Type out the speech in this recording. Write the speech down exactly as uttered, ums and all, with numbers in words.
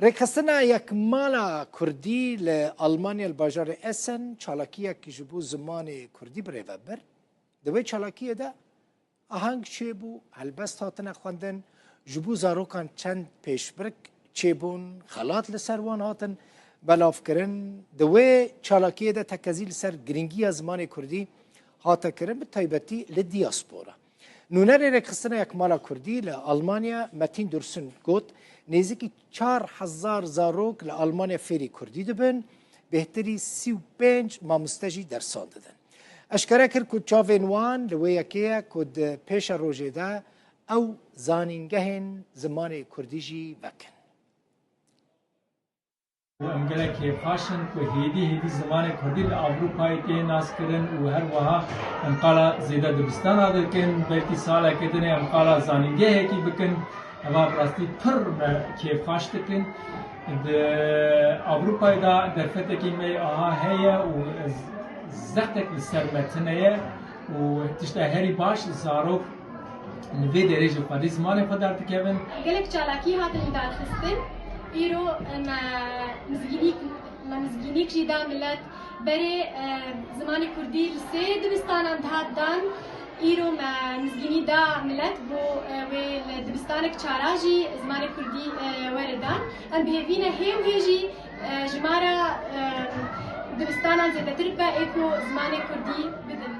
Rêxistina Yekmala Kurdî li Almanya li bajarê Essen çalakiyek ji bo zimanê Kurdî bi rê ve bir. Di wê çalakiyê de aheng çêbû, helbest hatine xwendin, ji bo zarokan çend pêşbirk çêbûn, xelat li ser wan hatin belavkirin. Di wê çalakiyê de tekezî li ser girîngiya zimanê Kurdî hate kirin, bi taybetî li diaspora. Nûnerê Rêxistina Yekmala Kurdî li Almanya Metîn Dursun got, nêzîkî çar hezar zarok li Almanya fêrî Kurdî dibin, bêhtirî sî û pênc mamoste jî dersan didin. Eşkere kir ku çavên wan li wê yekê ye ku di pêşerojê de ew zanîngehên zimanê Kurdî jî vekin. Em gelek kêfxweş in ku hêdî hêdî zimanê Kurdî li Ewropayê tê naskirin û her wiha em qala zêde dibistana dikin, belkî saleke din ê em qala zanîngehekî bikin. Eva bi rastî pir me kêfxweş dikin. Di Ewropayê de derfetekî me aha heye û zextek li ser me tune ye û tişta herî baş zarok li vê derê ji xwedî zimanê xwe derdikevin. Gelek çalakî hatin lidarxistin. Îro me mizgînîk, me mizgînîk jî da milet. Berê e, zimanê kurdî li sê dibistanan dihat dan. Îro me mizgînî da milet bo e, wê li dibistanek çara jî zimanê kurdî e, were dan. Em bi hêvî ne hê û hê jî e, jimara e, dibistanan zêdetir bibe ê ku zimanê kurdî bidin.